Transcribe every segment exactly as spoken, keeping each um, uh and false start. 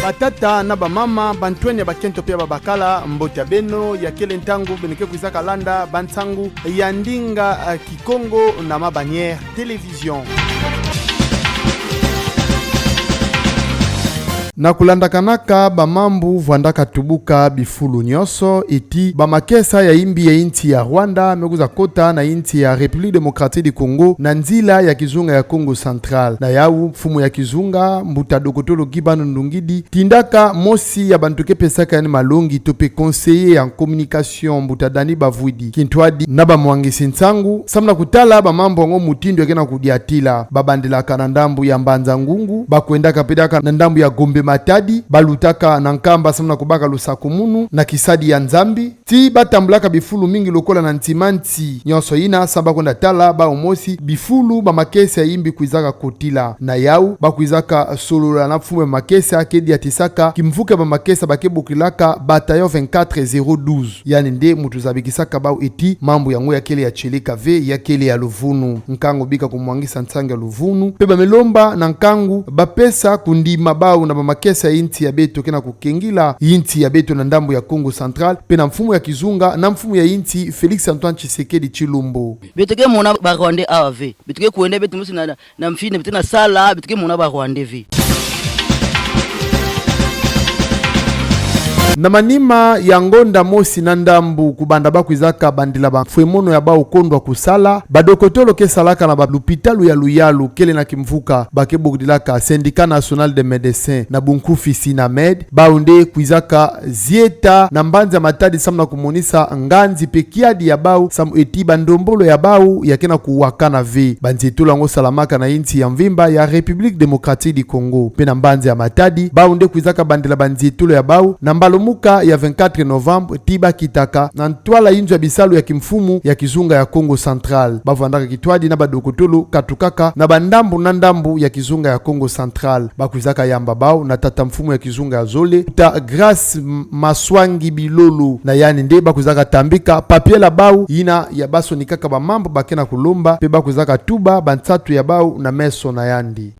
Batata na bamama, bantwenia ya bakento pe ya babakala, mbote ya beno, ya kele ntangu beno ke kwizaka landa bansangu ya ndinga, eh, Kikongo na Ma Bannière Télévision. Na kulandakanaka bamambu vwandaka tubuka bifulu nyonso, eti bamakesa ya imbi ya insi ya Rwanda me kwiza kota na insi ya République Démocratique du Congo na nzila ya kizunga ya Kongo Central. Na yau, mfumu ya kizunga, mbuta dokotolo Guy Bandu Ndungidi, tindaka mosi ya bantu ke pesaka yandi malongi to pe conseiller en communication, mbuta Dany Bavwidi, kintwadi na bamwangisi nsangu, samu na kutala bamambu yango mutindu ya ke na kudiatila. Babandilaka na ndambu ya Mbanza-Ngungu, bakwendaka pe diaka na ndambu ya Gombe-Matadi, balutaka na Nkamba samu na kubaka lusakumunu na kisadi ya Nzambi, ti batambulaka bifulu mingi lokola na nsi ma nsi. Nyonso yina samu bakwenda tala bau mosi bifulu bamakesa ya imbi kwizaka kotila. Na yau, bakwizaka solola na mfumu ya makesa ke diatisaka kimvuka ya bamakesa ba ke bokilaka Bataillon vingt-quatre zéro douze. Yandi nde muntu zabikisaka bau eti mambu yango ya kele ya tieleka ve, ya kele ya luvunu. Nkangu bika kumwangisa nsangu ya luvunu, pe ba me lomba na nkangu bapesa kundima bau na bamakesa ya insi ya beto ke na kukengila insi ya beto na ndambu ya Kongo Central, pe na mfumu ya kizunga na mfumu ya insi Félix Antoine Tshisekedi Tshilombo. Beto ke mona ba Rwandais awa ve. Beto ke kwenda beto mosi na, na, na mfini, beto ke na sala, beto ke mona ba Rwandais ve. Na manima ya ngonda mosi na ndambu kubanda bakwizaka bandila bamfwemono ya bau kondwa kusala, badokotolo ke salaka na balupitalu ya luyalu kele na kimvuka ba ke bokudilaka Syndicat National des Médecins, na bunkufi SYNAMED, bau nde kwizaka zieta na mbanza ya Matadi samu na kumonisa nganzi pe kiadi ya bau samu eti bandombolo ya bau ya ke na kuwakana ve. Banzietolo yango salamaka na insi ya mvimba ya République Démocratique du Congo. Pe na mbanza ya Matadi, bau nde kwizaka bandila banzietolo ya bau na mbalumuka ya vingt-quatre novembre ti bakitaka na ntwala inzo ya bisalu ya kimfumu ya kizunga ya Kongo Central. Bavwandaka kintwadi na badokotolo katukaka na bandambu na ndambu ya kizunga ya Kongo Central. Bakwizaka yamba bau na tata mfumu ya kizunga ya zole, ta Grâce M-, Maswangi Bilolo. Na yandi nde bakwizaka tambika papier ya bau yina ya basonikaka bamambu ba ke na kulomba, pe bakwizaka tuba bansatu ya bau na meso na yandi.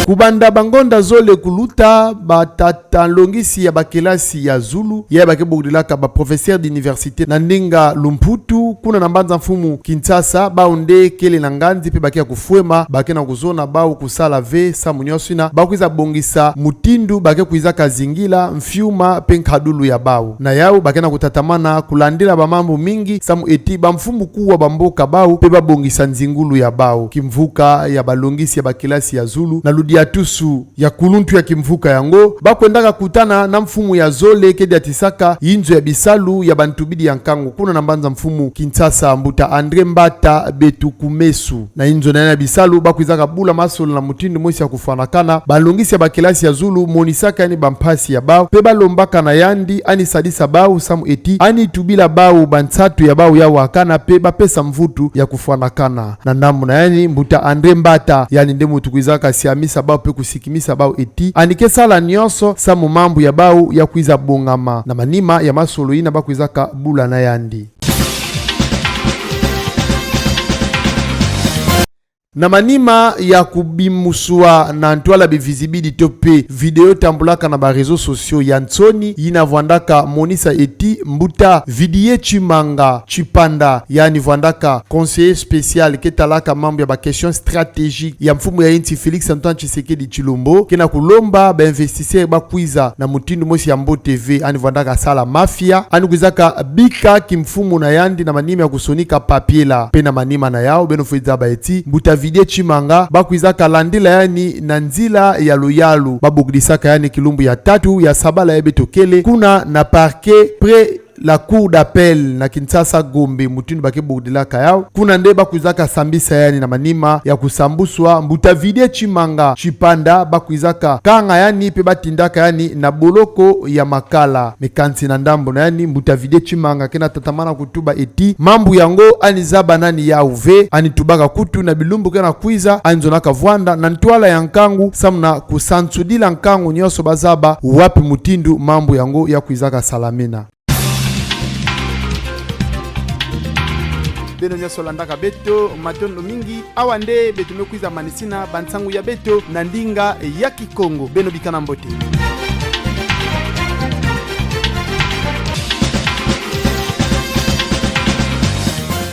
Kubanda bangonda zole kuluta, batata nlongisi ya bakelasi ya zulu, ya ba ke bokudilaka ba professeurs d'université na ndinga lumputu, kuna na mbanza mfumu Kinshasa, bau nde kele na nganzi pe ba ke ya kufwema, ba ke na kuzona bau kusala ve samu nyonso yina bakwiza bongisa mutindu ba ke kwizaka zingila mfiuma pe nkadulu ya bau. Na yau ba ke na kutatamana kulandila bamambu mingi samu eti bamfumu kuwa bamboka bau pe babongisa nzingulu ya bau. Kimvuka ya balongisi ya bakelasi ya zulu na ludiatusu ya kuluntu ya kimvuka yango, bakwendaka kutana na mfumu ya zole ke diatisaka inzo ya bisalu ya bantubidi ya nkangu kuna na mbanza mfumu Kinshasa, mbuta André Mbata Betukumesu. Na inzo na yandi ya bisalu, bakwizaka bula masolo na mutindu mosi ya kufwanakana. Balongisi ya bakelasi ya zulu monisaka yandi bampasi ya bau, pe balombaka na yandi yandi sadisa bau samu eti yandi tubila bau bansatu ya bau ya wakana pe bapesa mvutu ya kufwanakana. Na ndambu na yandi, mbuta André Mbata, yandi nde muntu kwizaka siamisa bau pe kusikimisa bau eti yandi ke sala nyonso samu mambu ya bau ya kwiza bongama. Na manima ya masolo yina bakwizaka bula na yandi. Na manima ya kubimuswa na ntwala bivizibili to pe vidéo tambulaka na ba réseaux sociaux ya nsoni, yina vwandaka monisa eti mbuta Vidiye Tshimanga Tshipanda, yandi vwandaka conseiller spécial ke talaka mambu ya ba questions stratégiques ya mfumu ya insi Félix Antoine Tshisekedi Tshilombo, ke na kulomba ba investisseurs bakwiza na mutindu mosi ya mbote ve, yandi vwandaka sala mafia, yandi kwizaka bika kimfumu na yandi na manima ya kusonika papier la. Pe na manima na yau, beno fwe zaba eti mbuta Vidiye Tshimanga bakwizaka landila yandi na nzila ya luyalu. Babokudisaka yandi kilumbu ya tatu ya sabala yayi beto kele, kuna na parquet près la cour d'appel na Kinshasa Gombe, mutindu ba ke bokudilaka yau. Kuna nde bakwizaka sambisa yandi na manima ya kusambuswa. Mbuta Vidiye Tshimanga Tshipanda bakwizaka kanga yandi pe batindaka yandi na boloko ya Makala. Mais kansi na ndambu na yandi, mbuta Vidiye Tshimanga ke na tatamana kutuba eti mambu yango yandi zaba nani yau ve, yandi tubaka kutu na bilumbu ke na kwiza yandi zonaka vwanda na ntwala ya nkangu samu na kusansudila nkangu nyonso bazaba wapi mutindu mambu yango ya kwizaka salamina. Beno nyonso landaka beto, matondo mingi. Awa nde beto me kwiza manisina bansangu ya beto na ndinga ya Kikongo. Beno bikana mbote.